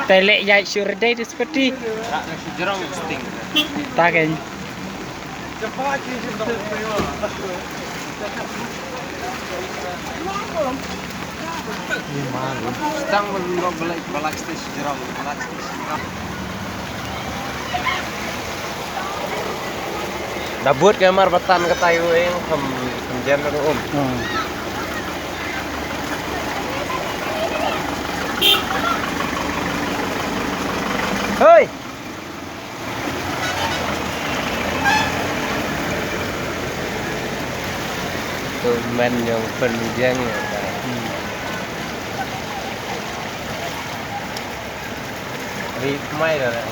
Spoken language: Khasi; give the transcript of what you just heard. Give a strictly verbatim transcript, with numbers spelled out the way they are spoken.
Te leh ïaid shuh re dei da spati. Rak da shu jrong sting. Ta kein. Stang ban rok balak, balak stage jrong, balak stage jrong. Da bud ka mar batan ka tai u eng kham, kham jem na um. Hmm. Hei! Tu men jong pynjeng ïa ka. Hmm. Ri mai da la.